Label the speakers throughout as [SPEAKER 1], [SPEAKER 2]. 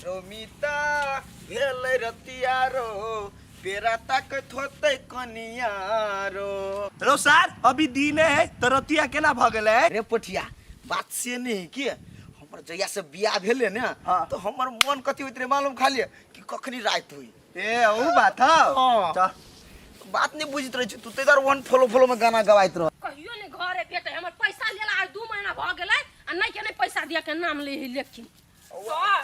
[SPEAKER 1] रोमिता भेलै रतिया रो पेरा तक थोतै कनिया रो।
[SPEAKER 2] रो सार, अभी दिने है तो रतिया केना भ गेलै?
[SPEAKER 1] रे पोठिया, बात से नहीं है कि हमर जहिया से बियाह भेलै ने, तो हमर मन कथी होइत रहे मालूम? खाली कि कखनी राति हुई।
[SPEAKER 2] ए, ऊ बात हौ।
[SPEAKER 1] हाँ।
[SPEAKER 2] चल।
[SPEAKER 1] बात नहीं बुझित रहे छी तू, तेदार वन फॉलो फॉलो में गाना गवाइत रह।
[SPEAKER 3] कहियो नहीं घरे भेटे हमर पैसा लेला, आज 2 महीना भ गेलै आ नहीं के नहीं पैसा दिया के नाम ले ही, लेकिन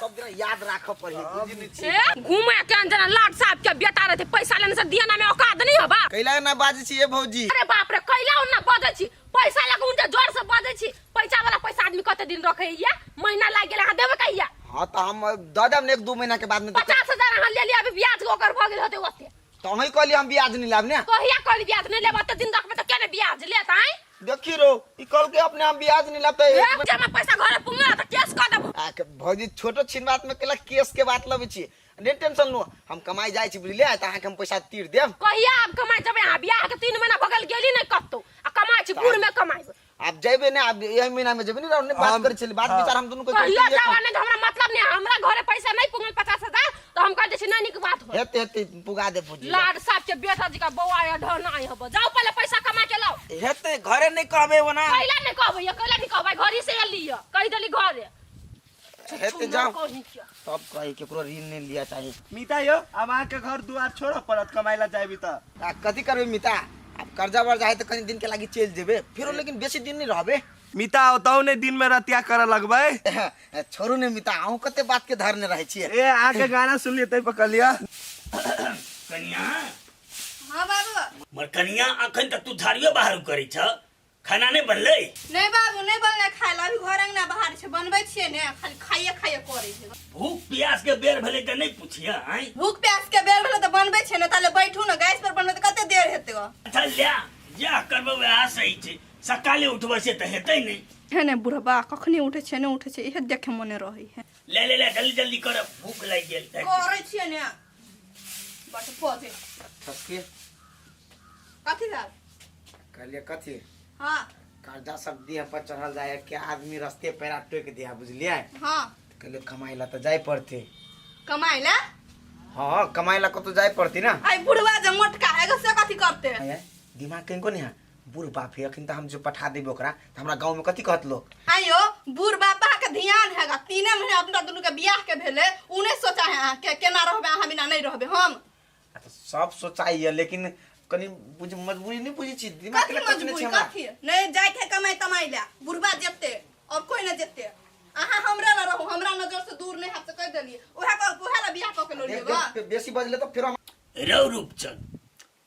[SPEAKER 1] सब दिन याद राखऽ पड़े, बुझी नहीं छी।
[SPEAKER 3] ए, घूमे के अंजना लाट साहब के बेटा रहते, पैसा लेने से दिया ना में औकात नहीं होबा।
[SPEAKER 1] कैला ना बाजै छी ए भौजी?
[SPEAKER 3] अरे बाप रे, कैला उन्ना बजै छी? पैसा लगे उनके जोर से बजै छी। पैसा वाला पैसा आदमी कते दिन रखे या? महीना लाग गेल, अहाँ देबे कहिया?
[SPEAKER 1] हाँ, तो हम दऽ देब ने 1-2 महीना के बाद में।
[SPEAKER 3] 50,000 अहाँ ले लिया, अभी ब्याज के ओकर भऽ गेल होते ओते।
[SPEAKER 1] तो अहीं कहलियै हम ब्याज नहीं लाब ने।
[SPEAKER 3] कहिया कहली ब्याज नहीं लेब? ओते दिन रखबे तऽ केने ब्याज लेत आँय?
[SPEAKER 1] देखी रो, ई कहल के अपने हम ब्याज नहीं लाब।
[SPEAKER 3] ए, जमा पैसा घरे पुंगा तऽ केस कऽ देबो।
[SPEAKER 1] आ के भौजी, छोटो छिन बात में केला केस के बात लबै छी? नहीं टेंशन लो, हम कमाई जाइ छी बुझलियै, तऽ अहाँके हम पैसा तीर देब।
[SPEAKER 3] कहिया आब कमाई जेबै अहाँ? बियाह के 3 महीना भऽ गेल, गेली नहीं कतौ आ कमाई छी, बूढ़ में कमाई।
[SPEAKER 1] आब जेबै ने, आब एहि महीना में जेबै ने, राउंड ने बात करै छली, बात विचार हम दुनू के
[SPEAKER 3] कहियो जावा नहीं तऽ हमरा मतलब नहीं। हमरा घरे पैसा नहीं पुंगल 50,000 तऽ हम कह दै छी नहीं नीक बात हो।
[SPEAKER 1] हेते हेते पुगा दे भौजी।
[SPEAKER 3] लाड साहब के बेटा जी का बौआ या ढहना हबो, जाओ पहले पैसा कमा के लाओ।
[SPEAKER 1] हेते घरे नहीं कहबे ओना।
[SPEAKER 3] कैला नहीं कहबे? ये कैला नहीं कहबे? घरी से एली है, कह देली घरे।
[SPEAKER 1] हेते जाओ।
[SPEAKER 3] कहीं क्या?
[SPEAKER 1] तब कही केकरो ऋण नहीं लिया चाहिए।
[SPEAKER 2] मिता यो, अब अहाँ के घर दुआर छोड़ऽ पड़त कमाइ ला जाबी तऽ।
[SPEAKER 1] आ कथी करबे मिता, आब कर्जा वर्जा है तऽ कनी दिन के लागी चलि जेबे फेरो, लेकिन बेसी दिन नहीं रहबे।
[SPEAKER 2] मिता, ओतौ ने दिन में रतिया करऽ लगबै।
[SPEAKER 1] छोड़ू ने मिता, अहूँ कते बात के धरने रहै छियै।
[SPEAKER 2] ए, अहाँ के गाना सुनलियै तै पर कहलियै।
[SPEAKER 4] कनिया।
[SPEAKER 5] हाँ बाबू।
[SPEAKER 4] मर कनिया, अखन तक तू झाड़ियो बाहर करै छ, खाना नहि बनलै?
[SPEAKER 5] नहीं बाबू, नहीं बनलै खाय ला, अभी घर अंगना बाहर छै, बनबै छियै ने, खाली खाइए खाइए करै छै।
[SPEAKER 4] भूख प्यास के बेर भेलै तऽ नहि पुछिए आँय?
[SPEAKER 5] भूख प्यास के बेर भेलै तऽ बनबै छियै ने, ताले बैठू ने, गैस पर बनबै तऽ कते देर हेतै गो।
[SPEAKER 4] अच्छा ले, जएह करबै वएह सही छै, सकाले उठबै से तऽ हेतै नहि।
[SPEAKER 5] हे ने बुढ़बा कखनी उठै छै, नहि उठै छै, इहे देखे मने रहै है।
[SPEAKER 4] ले ले ले, जल्दी जल्दी कर, भूख लागि गेल।
[SPEAKER 5] करै छियै ने, बट पजे।
[SPEAKER 1] ठसके।
[SPEAKER 5] कथी भेल?
[SPEAKER 1] कहलिए कथी?
[SPEAKER 5] हाँ।
[SPEAKER 1] कर्जा सब देह पर चढ़ल जाए क्या, आदमी रस्ते पैरा टोक दिया बुझलिए। कहलिए कमाई ला तो जाए पड़ते।
[SPEAKER 5] कमाई ला?
[SPEAKER 1] हाँ, कमाई ला कतो जाए पड़ती ना।
[SPEAKER 5] आई बुढ़वा जे मोटका है से कथी करते?
[SPEAKER 1] आय, दिमाग कहीं नहीं है, बूढ़ बाप है, अखन तो हम जो पठा देबे ओकरा त हमरा गांव में कथी कहत लोग?
[SPEAKER 5] आयो बूढ़ बाप के ध्यान हैगा, 3 महीना अपना दुनू के बियाह के भेले, उ नहीं सोचा है अहाँ के केना रहबे, अहाँ बिना नहीं रहबे हम।
[SPEAKER 1] आ त सब सोचाई है, लेकिन कनी बुझ मजबूरी नहीं बुझी छी, दिमाग
[SPEAKER 5] कथी
[SPEAKER 1] के कथी
[SPEAKER 5] मजबूरी
[SPEAKER 1] छै हमरा।
[SPEAKER 5] कथी नहीं जाय के कमाई तमाई ले, बुढ़वा जेते और कोई न जेते, अहाँ हमरा ला रहू, हमरा नजर से दूर नहीं हाथ से कह देलिए, उहे कह उहे ला बियाह क के
[SPEAKER 1] देख,
[SPEAKER 5] लोलिए।
[SPEAKER 1] देख, बेसी बजले तो फिर हम
[SPEAKER 4] रौ रूपचंद,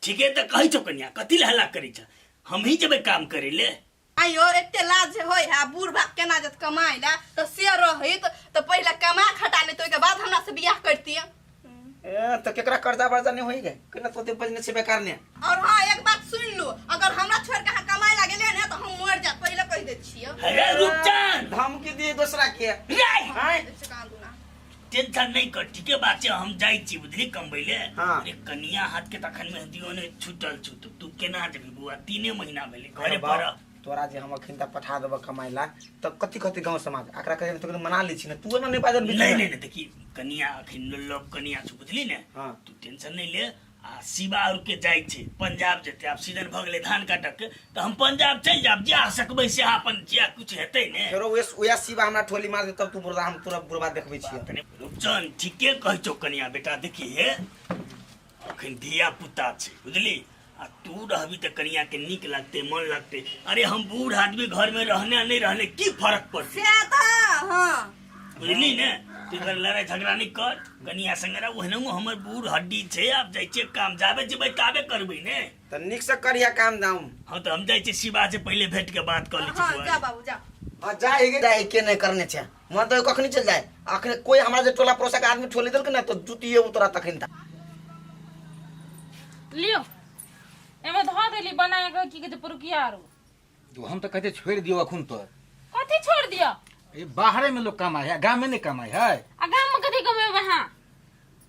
[SPEAKER 4] ठीके तऽ कहै छौ कनिया, कथी लए हल्ला करै छ? हमही जेबै काम करै ले।
[SPEAKER 5] आयो एते लाज जे होय है, बूढ़ बाप केना जत कमाई ला तऽ से रहित तऽ पहिले कमा खटा लेत, ओहिके बाद हमरा से बियाह करतिए।
[SPEAKER 1] ए तो केकरा कर्जा वर्जा नहीं होई गे, केना तो बजने से बेकार ने।
[SPEAKER 5] और हाँ, एक बात सुन लू, अगर हमरा छोड़ के अहाँ कमाई ला गेलियै ने तऽ हम मर जायब, पहिले कहि दै छियै।
[SPEAKER 4] अरे रूपचंद,
[SPEAKER 1] धमकी दिए दोसरा के।
[SPEAKER 4] रे
[SPEAKER 1] आय।
[SPEAKER 4] टेंशन नहीं कर, ठीके बात छै, हम जाइ छी बुझली कमबै ले। अरे कनिया हाथ के तखन मेहदियो ने छूटल छौ, तऽ तू केना जेबही बौआ? 3 महीना भेलै घरे पर।
[SPEAKER 1] तोरा जे हम अखन तक पठा देबऽ कमाई ला तऽ कथी कथी गांव समाज एकरा कहे तो मना लै छी ने, तू एना नहीं बाजल बीच
[SPEAKER 4] नहीं
[SPEAKER 1] में।
[SPEAKER 4] नहीं नहीं, देखी कनिया अखन लव कनिया छौ बुझली ने। तू टेंशन नहीं ले, आ शिवा और के जाइ छै पंजाब जेतै, आब सीजन भऽ गेलै धान काटक के, तऽ हम पंजाब चलि जायब, जे सकबै से अपन जे कुछ हेतै ने।
[SPEAKER 1] फेरो उहे शिवा हमरा ठोली मार दे तब तू बुढ़ा, हम तोरा बुढ़बा देखबै छियै।
[SPEAKER 4] रूपचंद, ठीके कहै छौ कनिया बेटा, देखी हे अखन धिया पुता छै बुझली, आ तू रहबी तऽ कनिया के नीक लगतै, मन लगतै। अरे हम बूढ़ आदमी घर में रहने आ नहीं रहने की फर्क पड़तै?
[SPEAKER 5] से तऽ हाँ।
[SPEAKER 4] बुझली ने, तू इधर लड़ाई झगड़ा नहीं कर कनिया संगे रह, ओहनो हमर बूढ़ हड्डी छै, आब जाइ छियै काम, जाबे जेबै ताबे करबै ने।
[SPEAKER 1] तऽ नीक से करिया काम दाम।
[SPEAKER 4] हाँ, तऽ हम जाइ छियै शिवा से पहिले भेंट के बात कऽ लै
[SPEAKER 5] हाँ,
[SPEAKER 4] छियै।
[SPEAKER 5] जा बाबू जा।
[SPEAKER 1] हाँ, जाए गे, जाए के नहीं करने छै, मन तो कखनी चल जाए, अखने कोई हमरा जे टोला पड़ोसा के आदमी ठोली देलक ना तो जुतिए उतरा तखन ता।
[SPEAKER 3] लियो, एमे धऽ देली बनाए के की कहै छै पुरुकिया आरू।
[SPEAKER 6] तो हम तो कहते छोड़ दियो अखुन तो।
[SPEAKER 3] कथी छोड़ दियो?
[SPEAKER 6] ये बाहरे में लोग कमाए है, गांव में नहीं कमाए है।
[SPEAKER 3] आ गांव में कथी कमेबे अहाँ?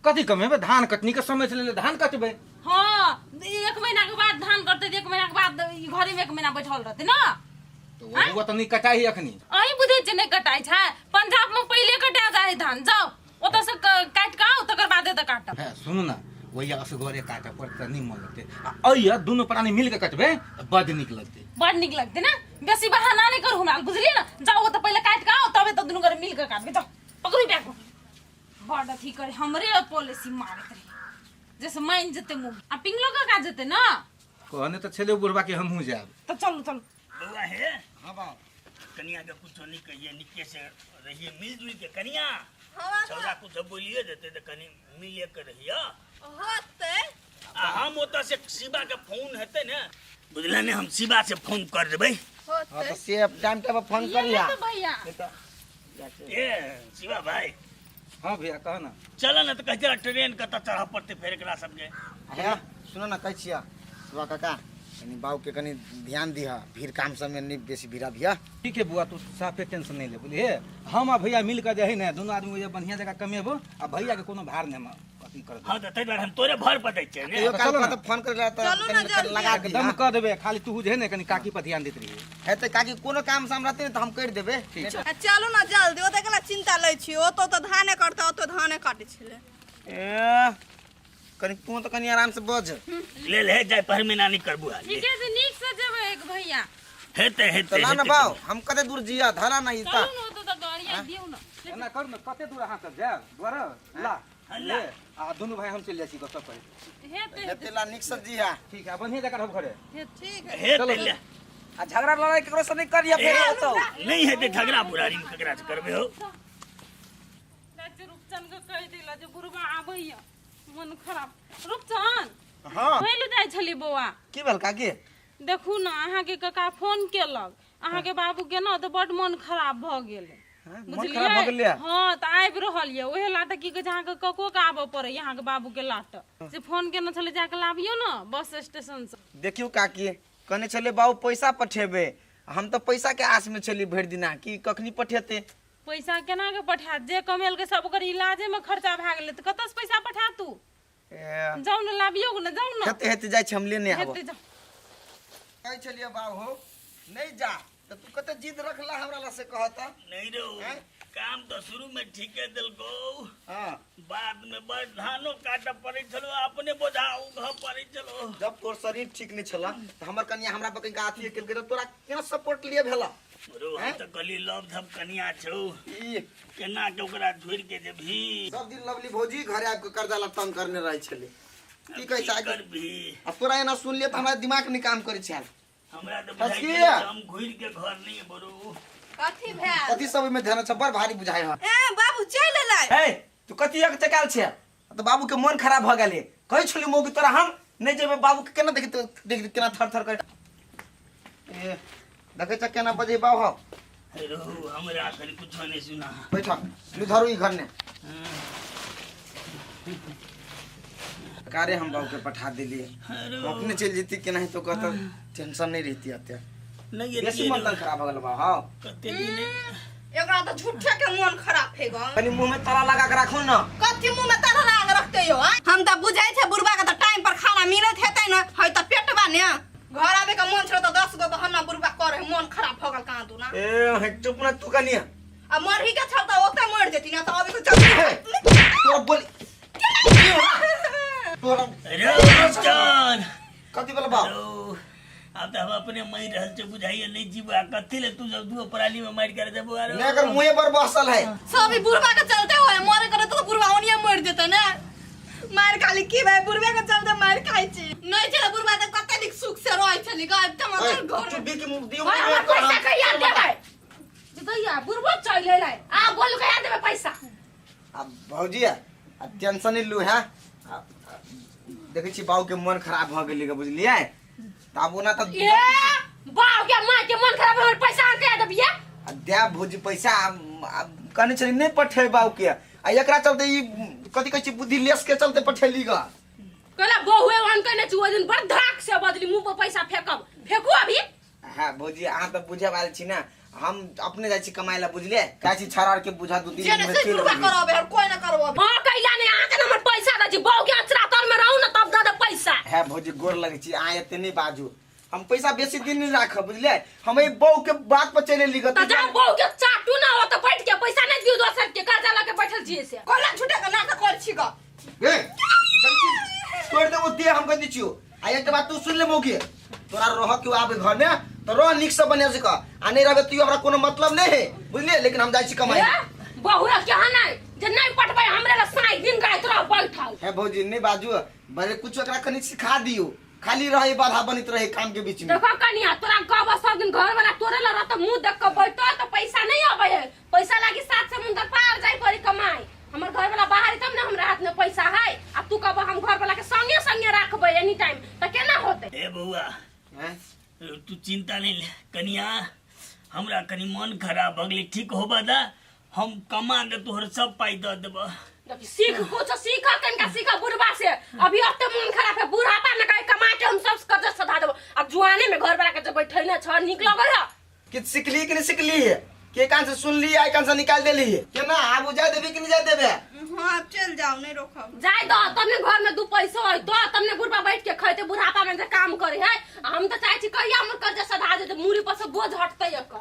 [SPEAKER 6] कथी कमेबे, धान कटनी के समय चले धान कटबे।
[SPEAKER 3] हाँ, 1 महीना के बाद धान कटते, 1 महीना के बाद ई घरे में 1 महीना बैठल रहते ना।
[SPEAKER 6] तो वो तो नहीं कटाई अखनी।
[SPEAKER 3] अहीं बुझै छियै नहि कटाइ छै, पंजाब में पहिले कटा जाइ धान, जाओ ओतऽ से तऽ काटब।
[SPEAKER 6] है सुनू ना, वही असगरे काटे पड़तै तऽ नहि मन लगतै, आ अइया दुनू प्राणी मिल के कटबै तऽ बड नीक लगतै।
[SPEAKER 3] बड नीक लगतै ना। बेसी बहाना नहि करू हमरा, बुझलियै ना? जाउ तऽ पहिले काटि कऽ आउ, तबे तऽ दुनू गोरे मिल कऽ काटबै। जाउ, पकड़ू बैग। बड अथी करे, हमरे पॉलिसी मारैत रही जैसे मान जेतै मुँह आ पिंगलो काका जेतै ना।
[SPEAKER 6] कहने तऽ छलै बुढ़बा के हमहूँ जायब।
[SPEAKER 3] तऽ चलू चलू।
[SPEAKER 4] बौआ हे।
[SPEAKER 1] हाँ बाप।
[SPEAKER 4] कनिया के कुछो नहीं कहिए, निके से रहिए मिलजुल के कनिया।
[SPEAKER 5] हाँ।
[SPEAKER 4] छौड़ा कुछ बोलिए देते तो कनी मिले के रहिए।
[SPEAKER 5] होतै।
[SPEAKER 4] आ हम ओतऽ से शिवा के फोन हेतै ने, बुझले ने, हम शिवा से फोन कर देबै।
[SPEAKER 1] हाँ
[SPEAKER 5] होतै।
[SPEAKER 1] तो से टाइम टाइम पर फोन
[SPEAKER 3] ये
[SPEAKER 1] करिया।
[SPEAKER 3] ले तो भैया।
[SPEAKER 4] ए शिवा भाई।
[SPEAKER 6] हाँ भैया, कह ना।
[SPEAKER 4] चल ना तऽ कहै छला ट्रेन कतऽ चढ़ऽ पड़तै फेर एकरा सबके।
[SPEAKER 1] हे सुनो ना, कहै छियै शिवा काका, कनी बाबू के कनी ध्यान दिह, भीड़ काम सब में नहीं बेसी भीड़ा भिया।
[SPEAKER 6] ठीक है बुआ, तू साफे टेंशन नहीं ले, बुझलिए? हम आ भैया मिल के जे है ने दुनू आदमी ओइजा बढ़िया जगह कमेबो, आ भैया के कोनो भार नहीं हम अथी कर देबो।
[SPEAKER 4] हाँ तऽ ताहि दुआरे हम तोरे भर पर दै छियै ने।
[SPEAKER 1] कहियो काल
[SPEAKER 6] चलो ना।
[SPEAKER 1] कतऽ फोन करे ला तऽ
[SPEAKER 5] चलू ना
[SPEAKER 1] कनी
[SPEAKER 5] जल्दी।
[SPEAKER 1] लगा
[SPEAKER 6] एकदम
[SPEAKER 1] दिहा।
[SPEAKER 6] कह देबे, खाली तू जे है ने कनी काकी पर ध्यान देत रहिए।
[SPEAKER 1] है तऽ काकी कोनो काम से हम रहते ने तऽ हम करि देबे।
[SPEAKER 6] ठीक छै।
[SPEAKER 5] आ चलू ना जल्दी, ओते केला चिंता लै छी, ओतो तऽ धाने कटतै, ओतो धाने काटै छलै।
[SPEAKER 1] ए कनी तू तऽ कनी आराम से बज।
[SPEAKER 4] ले ले जाय पर महीना नहीं करबू हाल।
[SPEAKER 3] ठीके छै, नीक से जेबै एक भैया।
[SPEAKER 4] हेतै हेतै।
[SPEAKER 1] तऽ ला ना
[SPEAKER 4] हेतै।
[SPEAKER 1] बाउ, हम कते दूर जिया धरा ना ई
[SPEAKER 3] चलू
[SPEAKER 1] तऽ।
[SPEAKER 3] ने, ओतऽ तऽ गाड़िया दियौ ने।
[SPEAKER 6] एना करू ने, कते दूर अहाँ सब जायब द्वारा ला
[SPEAKER 4] ला।
[SPEAKER 6] ले, आ दुनू भाई हम चलि जाइ छी गपशप करे।
[SPEAKER 3] हेतै।
[SPEAKER 1] हेतै, ला नीक से जिया।
[SPEAKER 6] ठीक है, बढ़िया जगह रहब घरे।
[SPEAKER 5] ठीक है।
[SPEAKER 4] हेतै ले।
[SPEAKER 1] आ झगड़ा लड़ाई केकरो से नहीं करिया फेर होतौ।
[SPEAKER 4] नहीं हेतै झगड़ा, बुरारी में ककरा से करबै हो।
[SPEAKER 3] चाची रूपचंद के कहि देला जे बुढ़बा आबैया, मन खराब। रूपचंद।
[SPEAKER 1] हाँ।
[SPEAKER 3] पहिले जाइ छली बौआ।
[SPEAKER 1] की भेल काकी?
[SPEAKER 3] देखू ने, अहाँके काका फोन केलक, अहाँके बाबू के ने तऽ बड मन खराब भऽ गेल।
[SPEAKER 1] हाँ, मन खराब भऽ गेलै?
[SPEAKER 3] हाँ, तऽ आबि रहल यऽ ओहे लाटे। की कहै छै, अहाँके कको के आबऽ पड़ै अहाँके बाबू के लाट से फोन केने छलै, जाके लाबियौ ने बस स्टेशन से।
[SPEAKER 1] देखियौ काकी, कहने छलै बाबू पैसा पठेबै, हम तऽ पैसा के आस में छली भरि दिना कि कखनी पठेतै।
[SPEAKER 3] पैसा केना के पठायत? जे कमेलकै सब ओकर इलाजे में खर्चा भए गेलै, तऽ कतऽ से पैसा पठायत तू?
[SPEAKER 1] ए,
[SPEAKER 3] जाउ ने लाबियौ ने, जाउ ने।
[SPEAKER 1] हेतै हेतै, जाइ छी हम लेने आबऽ।
[SPEAKER 3] हेतै, जाउ।
[SPEAKER 1] कहै छलियै बाबू हो नहीं जा, तऽ तू कते जिद रखला हमरा ला से कहता।
[SPEAKER 4] नहीं रो।
[SPEAKER 1] हैं?
[SPEAKER 4] काम तो शुरू में ठीके देलको।
[SPEAKER 1] हाँ।
[SPEAKER 4] बाद में बड़ धानो काटऽ पड़ै छलो, अपने बोझा उघऽ पड़ै छलो।
[SPEAKER 1] जब तोर शरीर ठीक नहीं छला तऽ हमर कनिया हमरा पर कनिका अथी केलकै तऽ तोरा केना सपोर्ट लिए भेला?
[SPEAKER 4] रो, हम
[SPEAKER 1] हैं?
[SPEAKER 4] तऽ कहली लव धप कनिया छौ,
[SPEAKER 1] ई
[SPEAKER 4] केना के ओकरा छोड़ि के जेबही?
[SPEAKER 1] सब दिन लवली भौजी घरे आबि के कर्जा ला तंग करने रहै छलै, की कहै छै?
[SPEAKER 4] करबही?
[SPEAKER 1] आ तोरा एना सुनलियै तऽ हमरा दिमाग नहि काम करै छै।
[SPEAKER 4] हमरा तऽ बुझाइ
[SPEAKER 1] हँसी।
[SPEAKER 4] छै जे हम घुरि के घर नहि बरू।
[SPEAKER 5] कथी भेल?
[SPEAKER 1] कथी सब ओहिमे ध्यान छै, बड़ भारी बुझाइ है।
[SPEAKER 5] ए बाबू चलि एलै।
[SPEAKER 1] हे तू कथी एक चकाल छै? तऽ बाबू के मन खराब भऽ गेलै। कहै छली मौगी तोरा, हम नहि जेबै। बाबू के केना देखी, देख केना थर थर कर। ए देखै छ केना बजै बाबू हौ।
[SPEAKER 4] रो, हमरा एखन कुछो नहि सुना।
[SPEAKER 1] बैठ लू, धरू ई घर ने कारे हम बाबू के पठा दिलिए, हम अपने चलि जैती केनाहितो तो कहता टेंशन नहीं रहती अते।
[SPEAKER 4] नहि।
[SPEAKER 1] बेसी मन तन खराब भऽ गेल बा हौ।
[SPEAKER 4] कते दिन
[SPEAKER 5] एकरा तऽ झूठे के मन खराब हे गो।
[SPEAKER 1] कनी मुंह में ताला लगा के राखू ना।
[SPEAKER 5] कथी मुंह में ताला लगा के रखते हो आँय? हम तऽ बुझै छै बुढ़बा के तऽ टाइम पर खाना मिलत हेतै ने, है तऽ पेटबा ने घर आबे के मन छलो तऽ 10 गो बहाना बुढ़बा करे, मन खराब भऽ गेल कहाँ दूना।
[SPEAKER 1] ए हे चुप ना तू कनी।
[SPEAKER 5] आ मरही के छल तऽ ओतऽ मरि जेती ना तऽ अबे के चल।
[SPEAKER 1] तोरा बोली तोरा।
[SPEAKER 4] रो चल।
[SPEAKER 1] कथी बोल बाप?
[SPEAKER 4] रो, आब तऽ हम अपने मरि रहल छी, बुझाइए नहि जीव आ कथी ले तू सब दुओ प्राणी में मारि कर देबो आरो।
[SPEAKER 1] नहीं अगर मुँहे पर बसल है।
[SPEAKER 5] सब ई बुढ़बा के चलते होय, मरे करे तऽ बुढ़बा ओनिये मरि जेतै ने। मारि खाली की भाई, बुढ़बे के चलते मारि खाइ छी। नहि छलै बुढ़बा तऽ कते नीक सुख से रहै छली गायब टमाटर घर।
[SPEAKER 1] चुप के मुँह दियो।
[SPEAKER 3] ओए, हमर पैसा कहिया देबै? जे दैया बुढ़बो चलि एलै, आ बोलू कहिया देबै पैसा?
[SPEAKER 1] अब भौजी अब टेंशन नहीं लू है। देखै छी बाबू के मन खराब भऽ गेलै गे, बुझलियै? तऽ आब ओना तऽ
[SPEAKER 3] ए बाप के माय के मन खराब, हमर पैसा अहाँ कहिया देबियै?
[SPEAKER 1] आ देब भौजी पैसा। आब कहने छली नहि पठे बाबू के, आ एकरा चलते ई कथी कहै छै बुद्धि लेस के चलते पठेली ग।
[SPEAKER 3] कहला बहुए ओहन कहने छी, ओहि दिन बड़ धड़ाक से बदली मुंह पर पैसा फेकब, फेकू अभी।
[SPEAKER 1] हाँ भौजी, अहाँ तऽ बुझे वाल छी ने, हम अपने जाइ छी कमाइ ला, बुझलियै? जाइ छी छाड़ आर के बुझा 2-3
[SPEAKER 5] जे
[SPEAKER 1] दिन
[SPEAKER 5] ने
[SPEAKER 1] में
[SPEAKER 5] से
[SPEAKER 1] चलि
[SPEAKER 5] बुढ़बा
[SPEAKER 1] अबै।
[SPEAKER 5] करबे और कोई ना करबे।
[SPEAKER 3] हाँ कैला नहीं, अहाँ के हमर पैसा दै छी, बहु के अचरा तर में रहू ना तब दऽ दे पैसा।
[SPEAKER 1] है भौजी, गोर लगै छी, अहाँ एते नहि बाजू, हम पैसा बेसी दिन नहीं राखब, बुझलियै? हम एहि बहू के बात पर चलि एली।
[SPEAKER 3] तऽ जाउ बहू के चाटू ना, ओतऽ बैठ के पैसा नहीं दियौ दोसर के, कर्जा लऽ के बैठल छियै से।
[SPEAKER 5] कोला झूठे के नाटक कर छी ग।
[SPEAKER 1] ए देखै छी छोड़ देबो ते हम कह दै छियो आ एकटा बात तू सुन ले मौगी तोरा रह के आबे घर में तो रह नीक से बढ़िया से कह आ नहीं रहबे तैयो हमरा कोनो मतलब नहीं है बुझलिए लेकिन हम जाइ छी कमाई
[SPEAKER 7] बहुरा केहन है जे नहीं पटबै हमरे ला साई दिन राति रह बैठल
[SPEAKER 1] हे भौजी नहीं बाजू बड़े कुछ एकरा कनी सिखा दियो खाली रहे बाधा बनित रहे काम के बीच में
[SPEAKER 7] देखो कनिया तोरा कहबो सब दिन घर वाला तोरे ला रहत मुंह देख के बैठो तो पैसा नहीं आबै है पैसा लागी सात समुंदर पार जाय पड़ी कमाई हमर घर वाला बाहर है तब ने हमरा हाथ में पैसा है आ तू कहबो हम घर वाला के संगे संगे राखबै एनी टाइम त केना होतै
[SPEAKER 4] ए बौआ
[SPEAKER 1] हैं?
[SPEAKER 4] तू चिंता नहीं ले कनिया हमरा कनी मन खराब भऽ गेलै ठीक होबऽ दा हम कमा के तोहर सब पाइ दऽ देबऽ
[SPEAKER 7] देखी सीख कुछ सीख कनिका सीख बुढ़बा से अभी अते मन खराब है बुढ़ापा में कहे कमा के हम सब कर्जा सधा देबो आ जुआने में घर वाला के जब बैठैने छ नीक लगै है
[SPEAKER 1] कि सिखली कि नहीं सिखली है के कान से सुन ली आई कान से निकाल देली है के ना आबू जाए देबी कि नहीं जाए देबे
[SPEAKER 5] हाँ आप चल जाओ नहीं रोकब
[SPEAKER 7] जाय दो तब ने घर में दू पैसो है दो तब ने बुढ़बा बैठ के खैते बुढ़ापा में जे काम करे है आ हम तो चाहे छी कहिया हमर कर्जा सधा देते मूड़ी पर से बोझ हटते एकर।